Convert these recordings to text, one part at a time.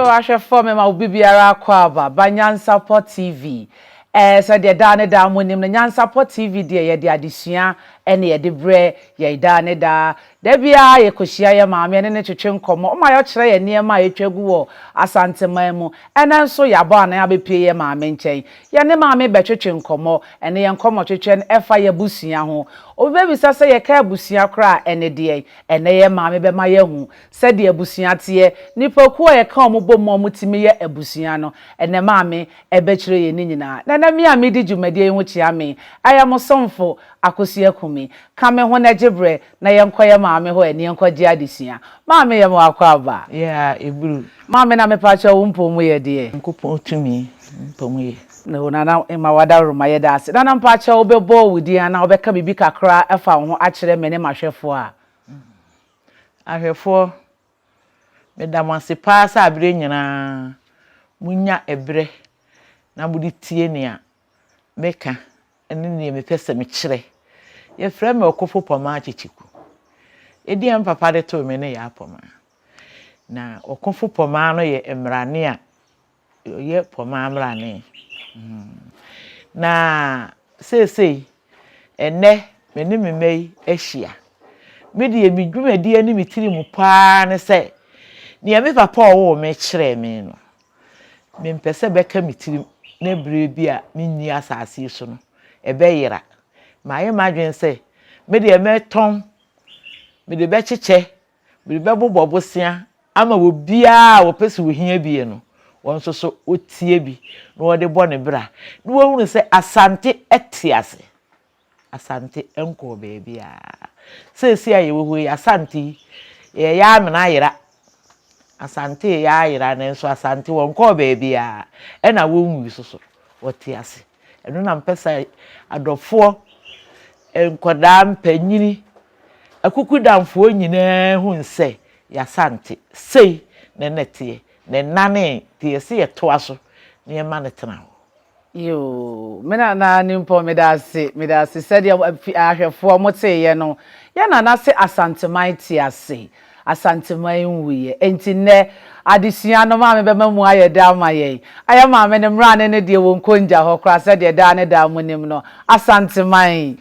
Yo, ahwɛfoɔ mema obi biara akɔ aba ba Nyansapɔ TV. Ɛɛ sɛdeɛ daa ne daa monim no, Nyansapɔ TV deɛ yɛde adesua ɛne yɛde brɛ yɛn daa ne daa. Da biara yɛkɔhyia yɛn maame yɛne no twetwe nkɔmmɔ, ɔma yɛkyerɛ yɛn nneɛma a ɛtwa gu wɔ Asanteman mu. Ɛnnɛ nso yɛabɔ anan abɛpue yɛn maame nkyɛn. Yɛne maame bɛtwetwe nkɔmmɔ, ɛne yɛn nkɔmmɔtwetwe no ɛfa yɛn abusua ho. Obi bɛbisa sɛ yɛka abusua koraa a, ɛne deɛn? Ɛnnɛ yɛn maame bɛma yɛahu sɛdeɛ abusua teɛ, nnipakuo a yɛka wɔn bɔ mu a wɔtumi yɛ abusua no. Ɛnnɛ maame ɛbɛkyerɛ yɛn ne nyinaa. Na ɛnnɛ me a medi dwumadie yi ho kyea me, ɛyɛ mo somfo Akosua Kumi. Ka me ho na gye berɛ na yɛnkɔ yɛn maame hɔ ɛne yɛnkɔgye adesua. Maame yɛ mo akwaaba. Yeah, eburu. Maame na mepakyɛw wo mpɔw mu yɛ deɛ? Nyankopɔn tumi mpɔw mu yɛ. No Nana Emma Wadaworoma yɛda ase. Nana mpakyɛw wobɛbɔ wo din anaa wobɛka biribi kakra afa wo ho akyerɛ me ne m'ahwɛfoɔ a? Ahwɛfoɔ, meda mo ase paa sɛ aberɛ nyinaa monya ɛberɛ na mode tie nea meka ne nea mepɛ sɛ mekyerɛ. Yɛfrɛ me Ɔkofo Pɔmaa Kyekyeku. Edin a me papa de too me ne Yaa Pɔmaa. Na Ɔkofo Pɔmaa no yɛ mmarane a ɔyɛ Pɔmaa mmarane. Na seesei, ɛnnɛ, me ne me mma yi ahyia. Me deɛ, me dwumadie ne me tirim pɔ ara ne sɛ, nea me papa a ɔwoo me kyerɛɛ me no, Mempɛ sɛ ɛbɛka me tirim na bere bi a minni asase yi so no, ɛbɛyera. Mayɛ m'adwene sɛ, me deɛ mɛtɔn, mede bɛkyekyɛ, mede bɛbobɔ bosea ama obiara a ɔpɛ sɛ ohia bi no, wɔn nso so ɔtie bi na ɔde bɔ ne bra na wahunu sɛ Asante te ase. Asante nkɔɔ baabiara. Seesei a yɛwɔ hɔ yi, Asante yi, yɛreyɛ amena ayera. Asante reyɛ ayera nanso Asante wɔnkɔɔ baabiara. Ɛna wɔnwui nso so, wɔte ase. Ɛno na mepɛ sɛ adɔfoɔ, nkwadaa, mpanyini, akukudamfoɔ nyinaa hu sɛ yɛAsante sei na na ɛteɛ, na ɛnanee nti yɛse yɛtoa so na yɛma no tena hɔ. Yoo, me nana Nimpɔn meda ase, meda ase sɛdeɛ ahwɛfoɔ mo teeɛ no, yɛn nana se Asanteman te ase, Asanteman nwuiɛ, enti nnɛ adesua no maame bɛma mu ayɛ dɛ ama yɛn, ayɛ maame no mmrane no deɛ wɔnkɔ ngya hɔ koraa sɛdeɛ daa ne daa monim no, Asanteman.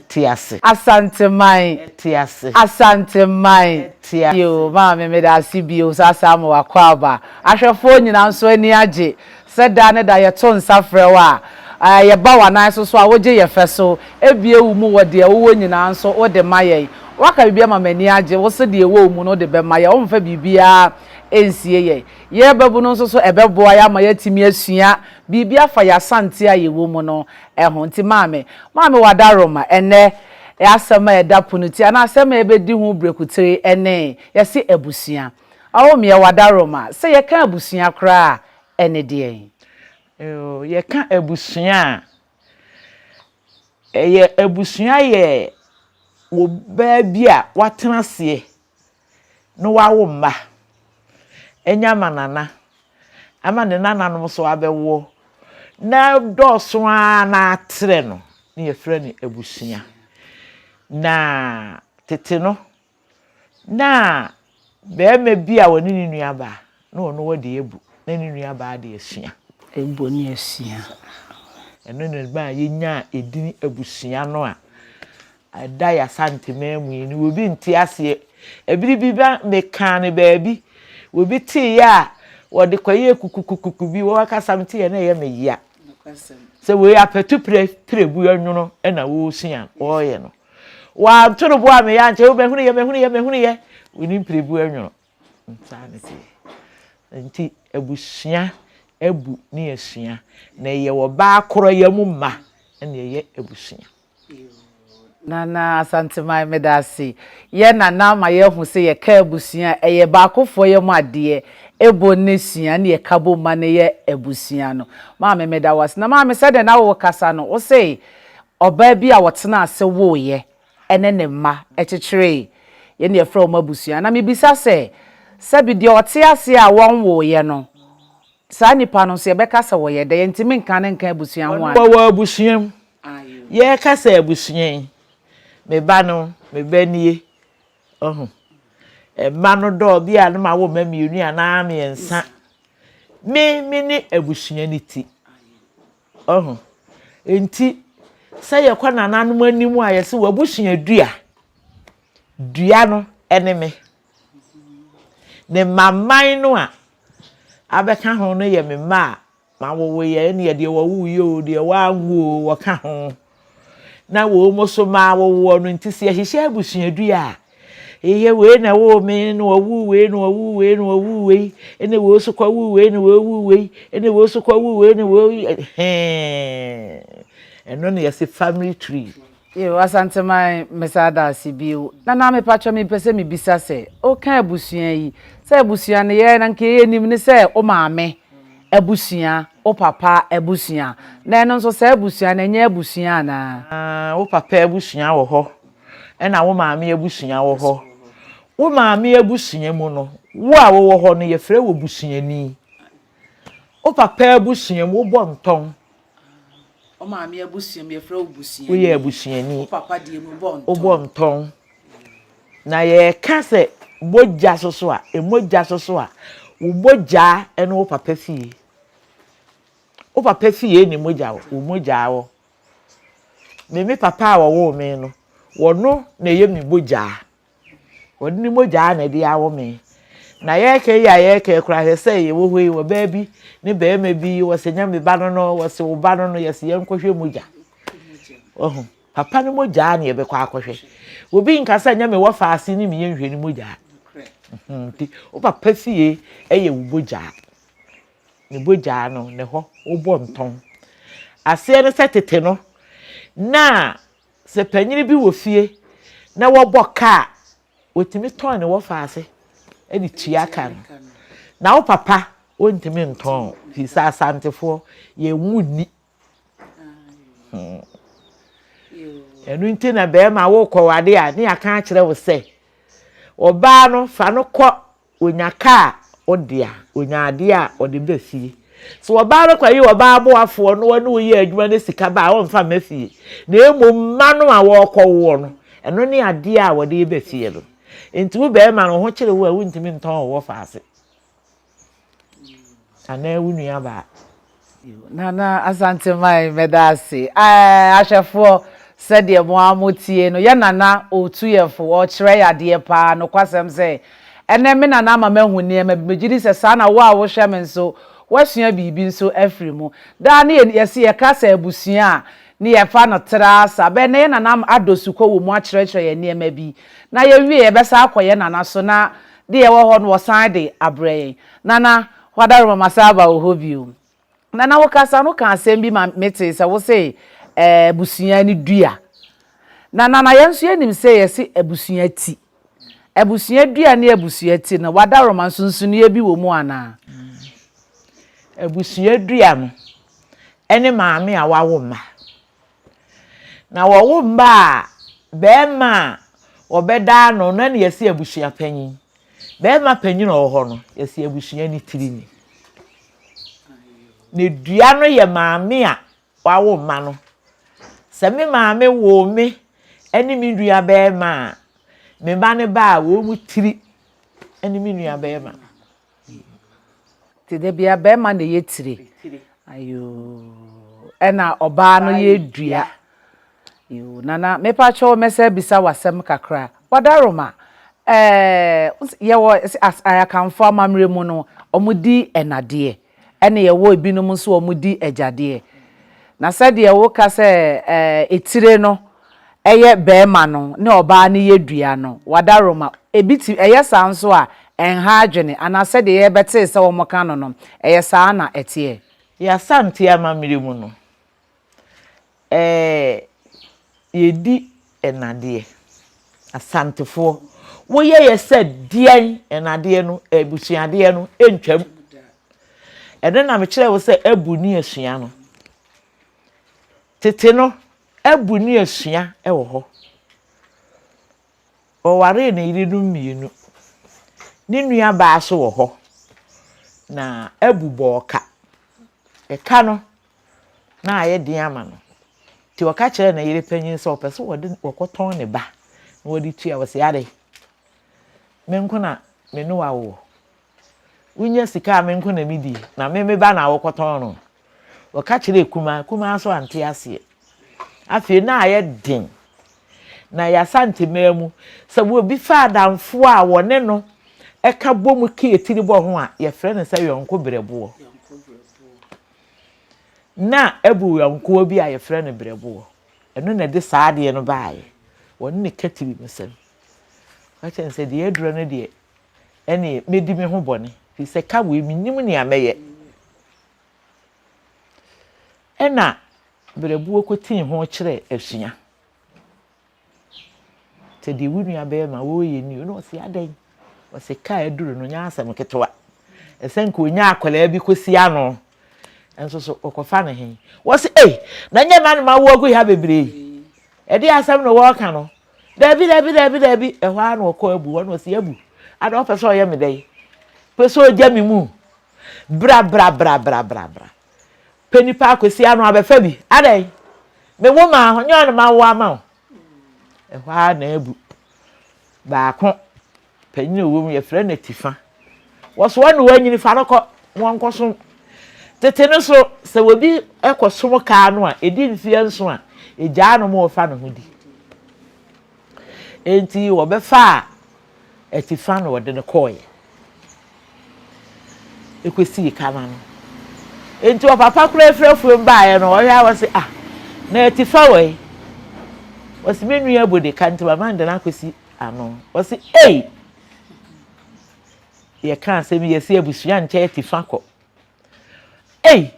Te ase. Asanteman. Te ase. Asanteman. Te ase. Yoo maame meda ase bio saa saa ma w'akwaaba. Ahwɛfoɔ nyinaa nso ani agye sɛ daa ne da yɛto nsa frɛ wo a, yɛba w'anan so so a wogye yɛ fɛ so bue wo mu wɔ deɛ wowɔ nyinaa nso wode ma yɛn. Woaka biribi ama m'ani agye, wo se deɛ ɛwɔ wo mu no wode bɛma yɛn, womfa biribiara nsie yɛn. Yɛn babunu nso so ɛbɛboa yɛn ama yɛatumi asua biribi afa yɛn Asante a yɛwɔ mu no ho. Nti maame, maame Wadaroma, ɛnnɛ asɛm a ɛda pono ti anaa asɛm a yɛbɛdi ho brekutire ne yɛse abusua. Awomeɛ Wadaroma, sɛ yɛka abusua koraa a, ɛne deɛn? Yoo, yɛka abusua a, ɛyɛ abusua yɛ ɔbaa bi a watena aseɛ na wawo mma anya amanana ama ne nananom nso abɛwoɔ na dɔɔso ara na atrɛ no na yɛfrɛ no abusua. Na tete no, na barima bi a ɔne ne nuabaa na ɔno ɔde abu na ne nuabaa de asua. Abu ne asua. Ɛno na ɛmaa yɛnyaa edin abusua no a Ɛda yɛ Asanteman mu yi no obi nte aseɛ. Ɛbere bi ba mekaa no baabi, obi teeɛ a wɔde kɔyɛɛ kukukukuku bi, wɔn akasa meteeɛ na ɛyɛ me ya. Sɛ wei apɛtu pire pirebu ɛnwono ɛna wɔresua wɔreyɛ no. Wɔanto no bo a meyɛ ankyɛ, mehunu yɛ mehunu yɛ mehunu yɛ, wɔnim pirebu ɛnwono. Saa ne teɛ. Nti abusua abu ne asua, na ɛyɛ ɔbaa korɔ yɛ mu mma ɛna ɛyɛ abusua. Nana Asanteman meda ase. Yɛ Nana ama yɛahu sɛ yɛka abusua a ɛyɛ baakofoɔ yɛ mu adeɛ, ɛbɔ ne sua ne yɛka bom ma no yɛ abusua no. Maame meda wo ase. Na maame sɛdeɛ na wokasa no wo se ɔbaa bi a ɔtenaa ase woeɛ ne ne mma kyekyeree yɛ na yɛfrɛ wɔn abusua. Na mebisa sɛ, sɛbi deɛ ɔte ase a wɔnwoeɛ no Saa nnipa no nso, yɛbɛka sɛ wɔyɛ dɛn? Yɛntumi nka no nka abusua ho anaa? Wɔwɔ abusua mu. Yɛreka sɛ abusua yi, me ba no, me ba nie. Ɔho. Mma no dɔɔ bi a na mawo mma mmienu anaa mmiɛnsa. Me me ne abusua no ti. Ɔho. Enti sɛ yɛkɔ nananom anim a yɛse w'abusua dua, dua no ne me. Ne mmaman no a abɛka ho no yɛ me mma a mawowo yɛ ɛneɛ deɛ wɔwo yɛ o, deɛ wɔanwo o, wɔka ho. Na wɔn nso mma awowoɔ no nti sɛ yɛhyehyɛ abusua dua a, Eyɛ wei na ɛwoo me, na ɔwoo wei, na ɔwoo wei, na ɔwoo wei, ɛna wei nso kɔwoo wei, na wei woo wei, ɛna wei nso kɔwoo wei, na wei hɛn. Ɛno na yɛse family tree. Yoo Asanteman mesa da ase bio. Nana mepakyɛ mepɛ sɛ mebisa sɛ woka abusua yi sɛ abusua no yɛ na nka yɛnim ne sɛ wo maame abusua wo papa abusua na ɛno nso saa abusua no ɛnyɛ abusua anaa? Wo papa abusua wɔ hɔ ɛna wo maame abusua wɔ hɔ. Wo maame abusua mu no, wo a wowɔ hɔ no, yɛfrɛ wo busuani. Wo papa abusua mu, wobɔ ntɔn. Wo maame abusua mu, yɛfrɛ wo busuani. Woyɛ abusuani. Wo papa deɛ mu, wobɔ ntɔn. Wobɔ ntɔn. Na yɛka sɛ mogya soso a, mogya soso a, wo mogya ne wo papa fie. Wo papa fie ne mogya wɔ, wo mogya wɔ. Me me papa a ɔwoo me no, ɔno na ɛyɛ me mogyaa. Ɔde ne mogyaa na ɛde awo me. Na yɛreka yi a yɛreka yi koraa hwɛ sɛ yɛwɔ hɔ yi, ɔbaa bi ne barima bi, wɔsɛ nya me ba no no, wɔsɛ wo ba no no, yɛsɛ yɛnkɔhwɛ mogya. Ɔho, papa no mogyaa na yɛbɛkɔ akɔhwɛ. Obi nka sɛ nyɛ me wɔ faase ne me yɛnhwɛ ne mogyaa. Nti, wo papa fie ɛyɛ wo mogyaa. Ne bogyaa no, ne hɔ wobɔ ntɔn. Aseɛ ne sɛ tete no, na sɛ panyini bi wɔ fie na wɔbɔ ka a, wɔtumi tɔn ne wɔfaase de tua ka no. Na wo papa, wɔntumi ntɔn firi sɛ Asantefoɔ, yɛnwo nni. Hmm. Ɛno nti na bɛrima wokɔwade a, ne yɛaka akyerɛ wo sɛ, ɔbaa no fa no kɔ Onya ka a, ɔde a, onya adeɛ a, ɔde ba fie. Sɛ ɔbaa no kɔyɛ ɔbaa boafoɔ na ɔne wo yɛ adwuma na sika ba a, ɔmfa mma fie. Na mmom mma no a wɔrekɔwoɔ no, ɛno ne adeɛ a wɔde reba fie no. Nti wo barima no, wo ho kyere wo a, wontumi ntɔn wo wɔfaase anaa wo nuabaa. Nana Asanteman mɛda ase. Ɛɛ ahwɛfoɔ sɛdeɛ mo ara mo tie no yɛ Nana ɔretu yɛn fo ɔrekyerɛ yɛn adeɛ paa nokwasɛm sɛ ɛnɛ me Nana ama mahu nneɛma bi megye di sɛ saa na wo a wohwɛ me nso woasua biribi nso afiri mu. Daa ne yɛ yɛse yɛka sɛ abusua a ne yɛfa no traa saa bɛn na yɛ Nana adɔ sukɔ wɔ mu akyerɛkyerɛ yɛn nneɛma bi na yɛwie yɛbɛsan akɔ yɛ Nana so na deɛ ɛwɔ hɔ no wɔsan de abrɛ yɛn. Nana W'adaworoma masan aba wo hɔ bio. Nana wo kasa no ka asɛm bi ma me tee sɛ wo se eh abusua ne dua. Na Nana yɛn nso yɛnim sɛ yɛse abusua ti. Abusua dua ne abusua ti no w'adaworoma nsonsonoeɛ bi wɔ mu anaa? Abusua dua no ne maame a wawo mma. Na wɔwo mma a, barima a wɔbɛda ano no na yɛse abusua panyin. Barima panyin a ɔwɔ hɔ no, yɛse abusua no tiri ni. Ne dua no yɛ maame a wawo mma no. Sɛ me maame woo me ne me nua barima a, me mma no ba a, wɔn tiri ne me nua barima. Nti da biara barima na ɛyɛ tire. Ayoo. Ɛna ɔbaa no yɛ dua. Yoo, Nana, mepa kyɛw mɛsɛ bisa w'asɛm kakra. Wadaroma, ɛɛ, yɛwɔ Akanfoɔ amammerɛ mu no, wɔdi ɛnadeɛ. Ɛna yɛwɔ ebinom nso wɔdi agyadeɛ. Na sɛdeɛ woka sɛ ɛɛ etire no yɛ barima no ne ɔbaa no yɛ dua no, wadaworoma, ebi ti ɛyɛ saa nso a, ɛnha adwene anaa sɛdeɛ yɛbɛtee sɛ wɔka no no, ɛyɛ saa na ɛteɛ? Yɛn Asante amammerɛ mu no, ɛɛ yɛdi ɛnadeɛ. Asantefoɔ, woyɛ yɛ sɛ deɛn ɛnadeɛ no, abusuadeɛ no, ɛntwam. Ɛno na mekyerɛ wo sɛ abu ne asua no. Tete no, abu ne asua wɔ hɔ. Ɔwaree ne yerenom mmienu. Ne nuabaa nso wɔ hɔ, na abu bɔɔ ka. Ɛka no, na ayɛ den ama no. Nti ɔka kyerɛɛ ne yere panyin sɛ ɔpɛ sɛ wɔde wɔkɔtɔn ne ba na wɔde tua. Ɔse, Ade, me nko na me ne wo awo. Wonya sika a me nko na medi, na me me ba na wokɔtɔn no. Wɔka kyerɛɛ kumaa, kumaa nso ante aseɛ. Afei na ayɛ den. Na yɛ Asanteman mu, sɛ obi fa adamfoɔ a wɔne no ka bɔ mu ka etiri bɔ ho a, yɛfrɛ no sɛ yɔnko berɛboɔ. Na abu yɔnkoɔ bi a yɛfrɛ no berɛboɔ. Ɛno na ɛde saa adeɛ no baeɛ. Wɔne no ka tirimsɛm. Ɔka kyerɛ no sɛ deɛ aduro no deɛ, ɛneɛ mɛdi me ho bɔne, firi sɛ ka wei mennim nea mɛyɛ. Ɛna berɛboɔ kɔtii ho kyerɛɛ Asua sɛ deɛ wo nua bɛrima wɔreyɛ ni o. Na ɔse adɛn? Ɔse kaa aduru no nyɛ asɛm ketewa. Ɛsɛ nka ɔnya akwadaa bi kɔsi ano. Nso so ɔkɔfa ne he? Wɔse ei, na nyɛ ma no ma wo agu ha bebree yi. Ɛde asɛm na wɔreka no. Daabi, daabi, daabi, daabi. Ɛhɔ ara na ɔkɔ abu hɔ na ɔse abu. Ada ɔpɛ sɛ ɔyɛ me dɛn? Pɛ sɛ ɔgya me mu. Bra, bra, bra, bra, bra, bra. Pɛ nipa akwasi ano abɛfa bi. Adɛn? Me wo maa ho, nyɛ ɔne ma wo ama wo. Ɛhɔ ara na abu. Baako, panyin a ɔwɔ mu, yɛfrɛ no Atifa. Wɔso ɔne wanyini fa no kɔ, na wɔnkɔsom. Tete no so, sɛ obi kɔsom kaa no a, ɛdi mfeɛ nson a, ɛgyaa no ma ɔfa ne ho di. Enti wɔbɛfaa Atifa na wɔde no kɔeɛ. Ɛkɔsii ka no ano. Enti ɔpapa koraa firi afuom baeɛ no, ɔhwɛ a ɔse, ah, na Atifa wɔ yi? Ɔse, me nua abu de ka nti mama no de no akɔsi ano. Ɔse, ei! Yɛka asɛm yi, yɛse abusua nkyɛ Atifa kɔ. Ei!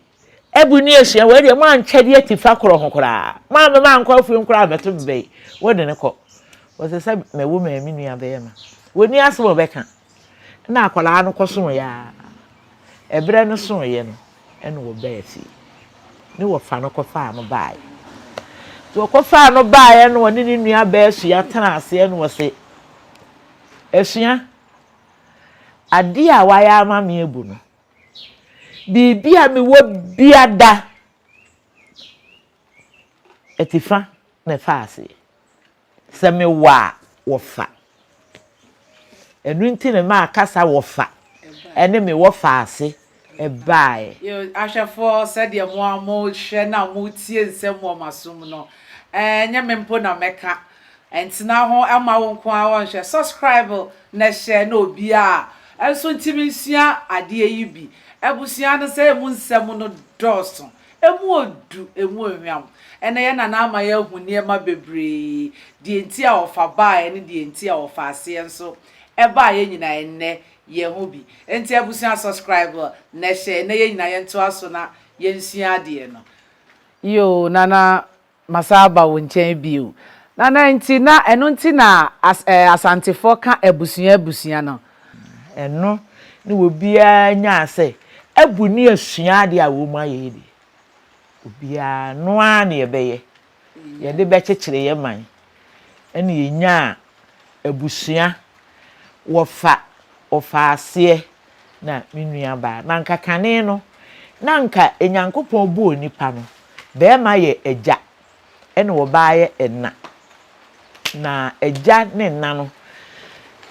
Abu ne asua, wei deɛ moankyɛ de Atifa korɔ ho koraa. Moammɛ mankɔ afuom koraa ammɛto me bɛ yi, wode no kɔ. Ɔse sɛ mɛwo maa me nua bɛɛma. Wɔnni asɛm a ɔbɛka. Ɛna akwadaa no kɔsoeɛ ara. Ɛberɛ no soeɛ no, ɛna wɔbaa fie. Ne wɔfa no kɔfaa no baeɛ. Nti wɔkɔfaa no baeɛ no ɔne ne nua baa Asua tenaa aseɛ na ɔse, Asua, adeɛ a wayɛ ama me abu no, biribi a mewɔ biada, atifa na ɛfaa aseɛ. Sɛ mewɔ a, wɔfa. Ɛno nti na ɛmaa kasa wɔfa ne me wɔfa ase baeɛ. Yo, ahwɛfoɔ, sɛdeɛ mo ara mohwɛ na motie nsɛm wɔ m'asom no, ɛnyɛ me mpo na mɛka. Ntena ho mma wo nko ara wɔnhwɛ. Subscribe na hyɛ na obiara nso ntumi nsua adeɛ yi bi. Abusua no sɛ emu nsɛm no dɔɔso. Emu odu, emu ohwam. Ɛnnɛ yɛn nana ama yɛahu nneɛma bebree, deɛ nti a ɔfa baeɛ ne deɛ nti a ɔfa aseɛ nso baeɛ nyinaa ɛnnɛ yɛahu bi. Enti abusua subscribe na hyɛ na yɛn nyinaa yɛntoa so na yɛnsua adeɛ no. Yoo Nana Masan aba wo nkyɛn bio. Nana nti na ɛno nti na as eh Asantefoɔ ka abusua abusua no. Ɛno ne obiara nyaa sɛ abu ne asua adeɛ a wɔn ayɛ yi deɛ, obiara ɛno ara na yɛbɛyɛ, yɛde bɛkyekyere yɛn man. Ɛna yɛnyaa abusua, wɔfa wɔfa aseɛ na me nua baa. Na anka kane no, na anka Nyankopɔn bɔɔ nipa no, Barima yɛ agya ɛna ɔbaa yɛ ɛna. Na agya ne ɛna no,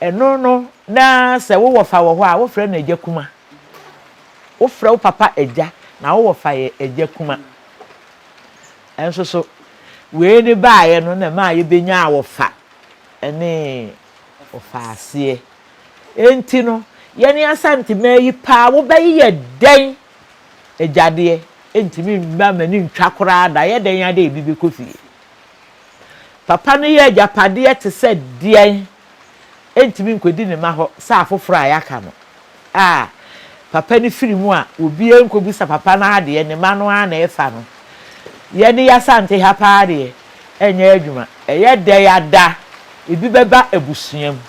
ɛno no na sɛ wo wɔfa wɔ hɔ a, wofrɛ no agya kuma. Wofrɛ wo papa agya na wo wɔfa yɛ agya kuma. Ɛnso so, wei ne baeɛ no na ɛmaa yɛbɛnyaa wɔfa ne wɔfa aseɛ. Enti no, yɛne Asanteman yi paa wobɛyɛ dɛn Agyadeɛ ntumi mma m'ani ntwa koraa da, ɛyɛ dɛn ara dɛ ebi bɛkɔ fie. Papa no yɛ agyapadeɛ te sɛ deɛn, ɛntumi nkɔdi ne mma hɔ sɛ afoforɔ a yɛaka no a papa no firi mu a obiara nkɔbisa papa no adeɛ, ne mma no ara na ɛfa no. Yɛne y'Asante ha paa deɛ, ɛnyɛ adwuma. Ɛyɛ dɛn ada ebi bɛba abusua mu.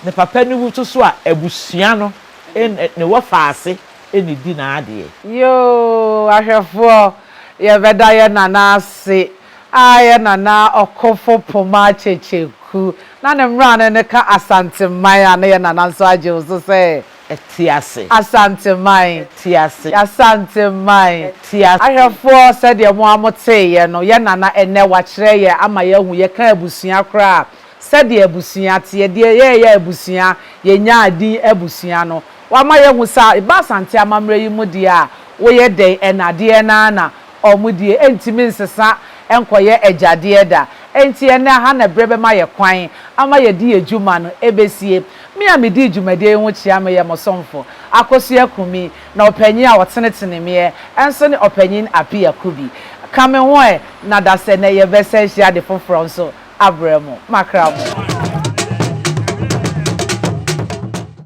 Ne papa no wu nso so a, abusua no ne wɔfa ase na edi n'adeɛ. Yoo ahwɛfoɔ yɛbɛda yɛ nana ase aa yɛ nana ɔkofo poma kyekyeku na ne mmrane no ka Asanteman a na yɛ nana nso agye wo so sɛ Ɛte ase. Asanteman. Ɛte ase. Asanteman. Ɛte ase. Ahwɛfoɔ sɛdeɛ mo ara mo teeɛ no yɛ nana ɛnɛ wakyerɛ yɛ ama yɛahu yɛka abusua koraa a. Sɛdeɛ abusua teɛ, deɛ yɛyɛ abusua, yɛnyaa din abusua no, wama yɛahu sɛ ɛba Asante amammerɛ yi mu deɛ a, woyɛ dɛn ɛna adeɛ no ara na wɔn die, ɛntumi nsesa nkɔyɛ agyadeɛ da. Enti ɛnnɛ ha na berɛ bɛma yɛ kwan ama yɛdi yɛ dwuma no ɛbɛsie. Me a medi dwumadie yi ho kyia meyɛ mo somfo, Akosua Kumi, na ɔpanyin a ɔtenetene meɛ nso ne ɔpanyin Apia Kubi. Ka me ho ɛ, na da sɛ nɛ yɛbɛsɛ ahyia de foforɔ nso abrɛ mo. Makra mo.